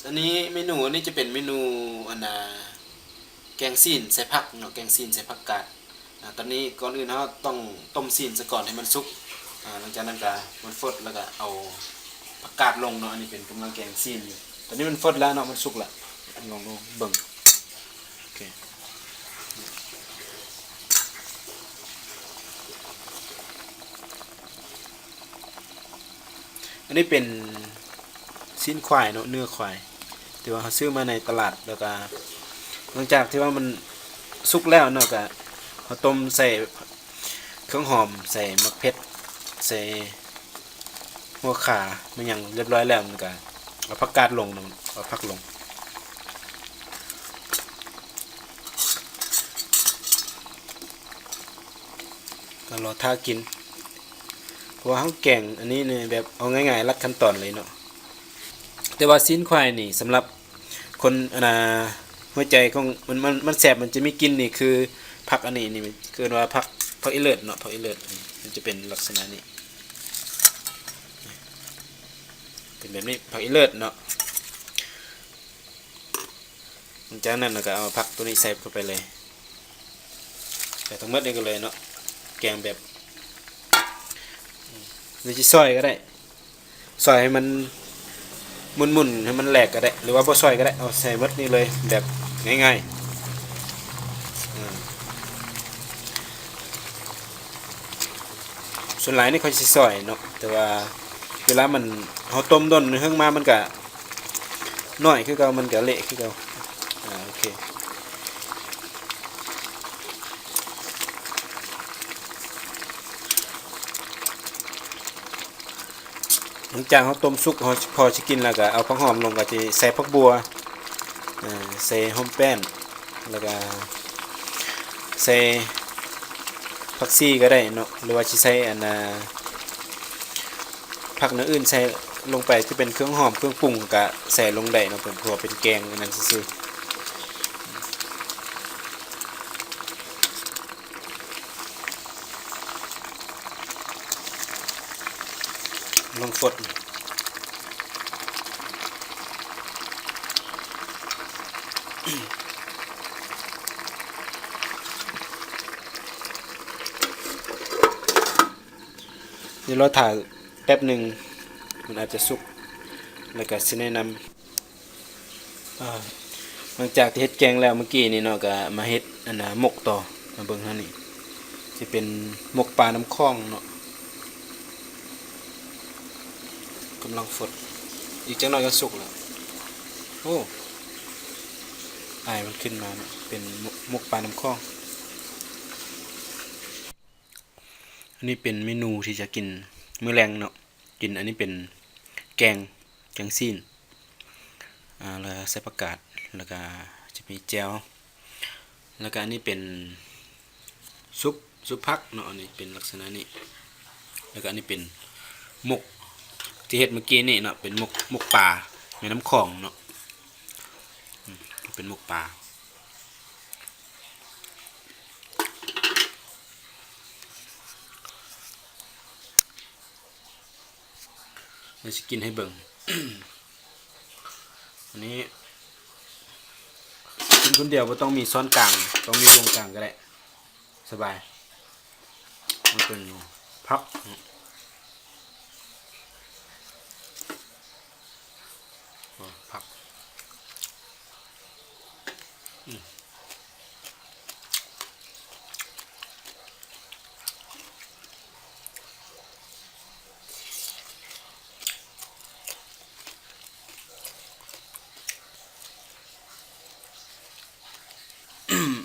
ອັນນີ້ເມນູ ອັນນີ້ຈະເປັນເມນູ ອັນນ່າ ແກງຊີ້ນໃສ່ຜັກເນາະ, ແກງຊີ້ນໃສ່ຜັກກາດ. ອາ ຕອນນີ້ກ່ອນອື່ນເຮົາຕ້ອງຕົ້ມຊີ້ນສາກ່ອນໃຫ້ມັນສຸກ. ອາ ຫຼັງຈາກນັ້ນກະມັນຟົດ ແລ້ວກະເອົາຜັກກາດລົງເນາະ. ອັນນີ້ເປັນກຳລັງແກງຊີ້ນຢູ່. ຕອນນີ້ມັນຟົດແລ້ວເນາະ, ມັນສຸກແລ້ວ. ລອງດູເບິ່ງ. ໂອເຄ. ອັນນີ້ເປັນຊີ້ນຄວາຍເນາະ, ເນື້ອຄວາຍ ທີ່ວ່າເຮົາຊື້ມາໃນຕະຫຼາດ. ແລ້ວກະຫຼັງຈາກທີ່ວ່າມັນສຸກແລ້ວເນາະ, ກະເຮົາຕົ້ມໃສ່ເຄື່ອງຫອມ, ໃສ່ໝາກເຜັດ, ໃສ່ຫົວຂ່າ ແມ່ນຫຍັງຮຽບຮ້ອຍແລ້ວ, ມັນກະເອົາຜັກກາດລົງເນາະ, ເອົາຜັກລົງ. ກໍລໍຖ້າກິນ ເພາະວ່າເຮົາແກງອັນນີ້ນີ້ແບບເອົາງ່າຍໆ ລັດຂັ້ນຕອນເລີຍເນາະ. ແຕ່ວ່າຊີ້ນຄວາຍນີ້ສຳລັບຄົນ ອັນນ່າ ຫົວໃຈຂອງມັນ ມັນ ມັນແຊບ ມັນຈະມີກິ່ນນີ້ ຄືຜັກອັນນີ້ນີ້ ເອີ້ນວ່າຜັກ ຜັກອີເລີດເນາະ, ຜັກອີເລີດ ມັນຈະເປັນລັກສະນະນີ້ ເປັນແບບນີ້ ຜັກອີເລີດເນາະ. ຫຼັງຈາກນັ້ນລະກະເອົາຜັກໂຕນີ້ໃສ່ເຂົ້າໄປເລີຍ, ໃສ່ທັງໝົດນີ້ກັນເລີຍເນາະ. ແກງແບບ ຫຼືຊິຊອຍກໍໄດ້, ຊອຍໃຫ້ມັນໝຸ່ນໆ ໃຫ້ມັນແຫຼກກໍໄດ້ ຫຼືວ່າບໍ່ຊອຍກໍໄດ້, ເອົາໃສ່ໝົດນີ້ເລີຍ ແບບງ່າຍໆ. ອາ ສ່ວນຫຼາຍນີ້ຂ້ອຍຊິຊອຍເນາະ, ແຕ່ວ່າເວລາມັນ ເຮົາຕົ້ມດົນເຮິງມາ ມັນກະ ໜ້ອຍຄືເກົ່າ, ມັນກະເລະຄືເກົ່າ. ອາ ໂອເຄ. ຫຼັງຈາກເຮົາຕົ້ມສຸກ ເຮົາພໍຊິກິນແລ້ວ ກະເອົາຜັກຫອມລົງ, ກະຊິໃສ່ຜັກບົ່ວ, ເອີ ໃສ່ຫອມແປ້ນ, ແລ້ວກະໃສ່ຜັກຊີກໍໄດ້ເນາະ, ຫຼືວ່າຊິໃສ່ອັນນ່າ ຜັກແນວອື່ນໃສ່ລົງໄປ ທີ່ເປັນເຄື່ອງຫອມເຄື່ອງປຸງກະໃສ່ລົງໄດ້ເນາະ, ເປັນ ເພາະວ່າເປັນແກງອັນນັ້ນຊື່ໆ. ລອງຟົດ ດຽວລໍຖ້າແປັບໜຶ່ງ ມັນອາດຈະສຸກ ແລ້ວກະຊິແນະນຳ. ອາ ຫຼັງຈາກທີ່ເຮັດແກງແລ້ວມື້ກີ້ນີ້ເນາະ ກະມາເຮັດອັນນ່າໝົກຕໍ່. ມາເບິ່ງທາງນີ້ ຊິເປັນໝົກປານ້ຳຂອງເນາະ, ກຳລັງຟົດ ອີກຈັກໜ້ອຍກໍສຸກແລ້ວ. ໂອ້ ອາຍມັນຂຶ້ນມາເນາະ, ເປັນໝົກ ໝົກປານ້ຳຂອງ. ອັນນີ້ເປັນເມນູທີ່ຈະກິນມື້ແລງເນາະ, ກິນ ອັນນີ້ເປັນແກງ ແກງຊີ້ນ ອາ ແລ້ວໃສ່ຜັກກາດ ແລ້ວກະຈະມີແຈ່ວ, ແລ້ວກະອັນນີ້ເປັນຊຸບ ຊຸບຜັກເນາະ, ອັນນີ້ເປັນລັກສະນະນີ້, ແລ້ວກະອັນນີ້ເປັນໝົກທີ່ເຮັດມື້ກີ້ນີ້ເນາະ, ເປັນໝົກ ໝົກປາແມ່ນ້ຳຂອງເນາະ, ອືມ ເປັນໝົກປາ. ດຽວຊິກິນໃຫ້ເບິ່ງ. ອັນນີ້ກິນຄົນດຽວບໍ່ຕ້ອງມີຊ້ອນກາງ, ຕ້ອງມີບ່ວງກາງກໍໄດ້, ສະບາຍ. ມັນເປັນຜັກ ຜັກ ອືມ.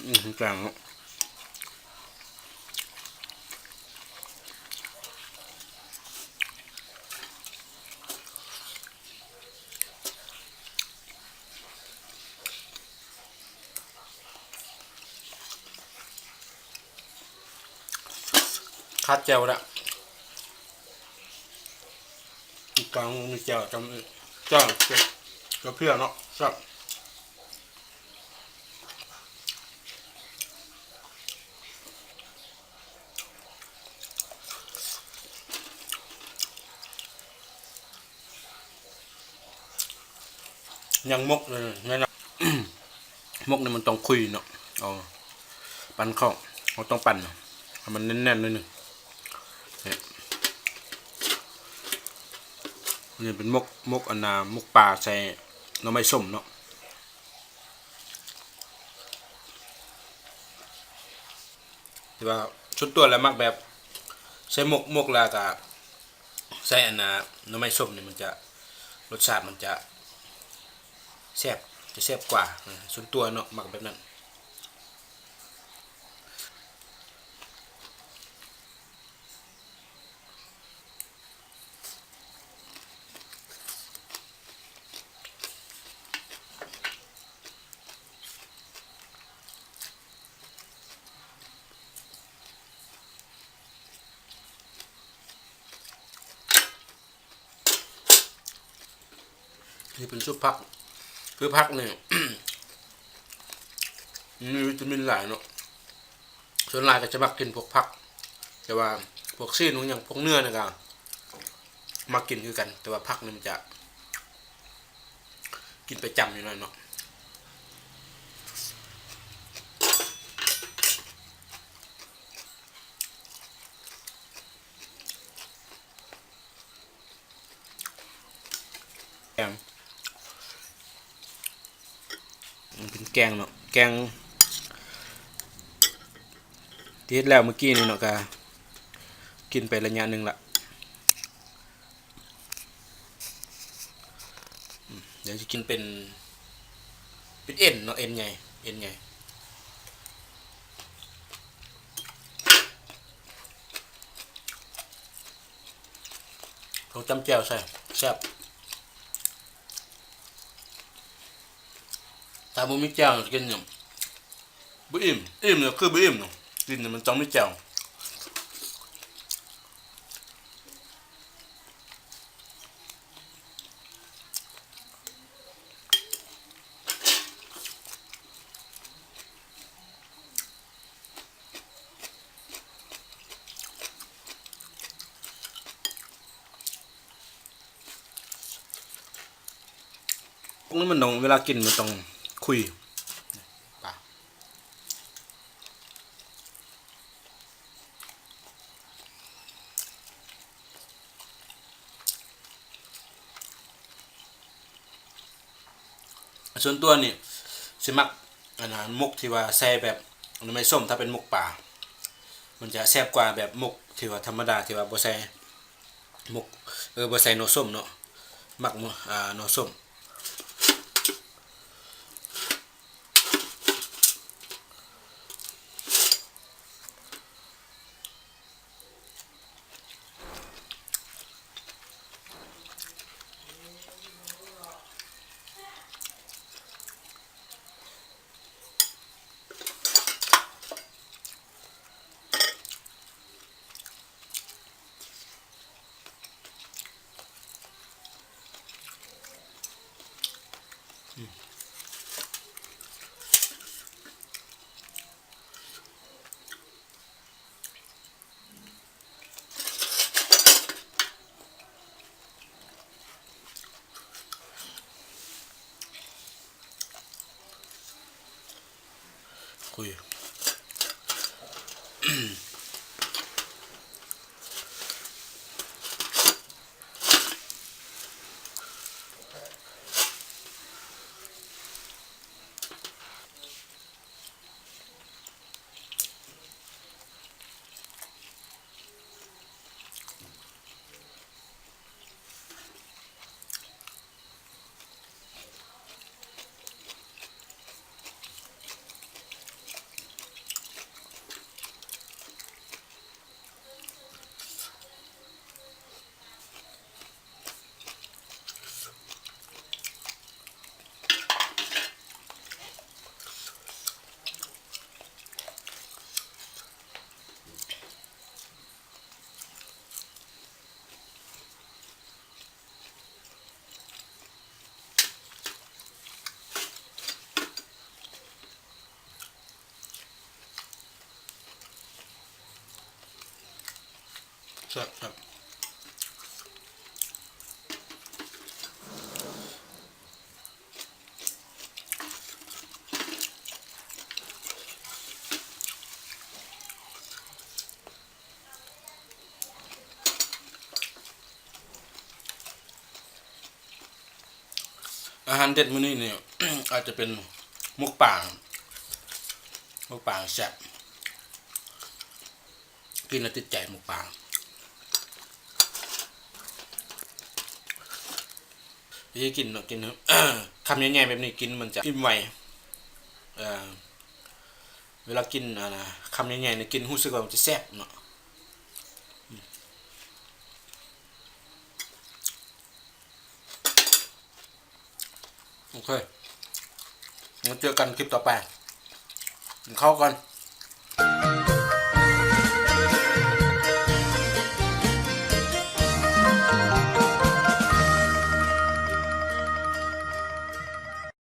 ອືມ ແກງເນາະ. ຂາດແຈ່ວລະ ກາງມີແຈ່ວ ແຈ່ວ ແຈ່ວເຜືອກເນາະ ແຊບ. ອ ຍັງໝົກເລີຍ ແນ່ນອນ ໝົກນີ້ມັນຕ້ອງຄຸຍເນາະ. ເອົາ ປັ້ນເຂົ້າ ເຮົາຕ້ອງປັ້ນໃຫ້ມັນແໜ້ນໆ ໜ້ອຍໜຶ່ງ. ນີ້ ນີ້ເປັນໝົກ ໝົກອັນນ່າ ໝົກປາໃສ່ໜໍ່ໄມ້ສົ້ມເນາະ. ແຕ່ວ່າສ່ວນຕົວແລ້ວມັກແບບໃສ່ໝົກ ໝົກແລ້ວກະໃສ່ອັນນ່າ ໜໍ່ໄມ້ສົ້ມນີ້ ມັນຈະ ລົດຊາດມັນຈະແຊບ ຈະແຊບກວ່າ. ເອີ ສ່ວນຕົວເນາະ ມັກແບບນັ້ນ. ນີ້ເປັນຊຸບຜັກ ຄືຜັກນີ້ ມີວິຕາມິນຫຼາຍເນາະ. ສ່ວນຫຼາຍກໍຈະມັກກິນພວກຜັກ ແຕ່ວ່າພວກຊີ້ນ ພວກຫຍັງ ພວກເນື້ອນີ້ກໍມັກກິນຄືກັນ ແຕ່ວ່າຜັກນີ້ມັນຈະກິນປະຈຳຢູ່ແລ້ວເນາະ. ແກງ ມັນເປັນແກງເນາະ ແກງທີ່ເຮັດແລ້ວມື້ກີ້ນີ້ເນາະ ກະກິນໄປໄລຍະໜຶ່ງລະ. ດຽວຈະກິນເປັນ ເປັນເອັນເນາະ ເອັນໃຫຍ່ ເອັນໃຫຍ່. ຕ້ອງຈ້ຳແຈ່ວໃສ່ ແຊບ. ຖ້າບໍ່ມີແຈ່ວກິນນີ້ບໍ່ອີ່ມ ອີ່ມນີ້ຄືບໍ່ອີ່ມເນາະ ກິນນີ້ມັນຕ້ອງມີແຈ່ວ. ພວກນີ້ມັນຕ້ອງ ເວລາກິນມັນຕ້ອງຄຸຍ. ສ່ວນຕົວນີ້ຊິມັກອັນນັ້ນ ໝົກທີ່ວ່າໃສ່ແບບໜໍ່ໄມ້ສົ້ມ ຖ້າເປັນໝົກປາ ມັນຈະແຊບກວ່າແບບໝົກທີ່ວ່າທຳມະດາ ທີ່ວ່າບໍ່ໃສ່ໝົກ ເອີ ບໍ່ໃສ່ໜໍ່ສົ້ມເນາະ ໝັກ ອ່າ ໜໍ່ສົ້ມ. ຄຸຍ. ແຊບໆ. ອາຫານເດັດມື້ນີ້ນີ້ ອາດຈະເປັນໝົກປາ ໝົກປາແຊບ ກິນແລ້ວຕິດໃຈໝົກປາ ວິທີກິນເນາະ ກິນ ຄຳໃຫຍ່ໆແບບນີ້ກິນມັນຈະອີ່ມໄວ ເອີ ເວລາກິນ ອັນນະ ຄຳໃຫຍ່ໆນີ້ກິນຮູ້ສຶກວ່າມັນຈະແຊບເນາະ. ໂອເຄ ມາເຈີກັນຄລິບຕໍ່ໄປ ກິນເຂົ້າກ່ອນ.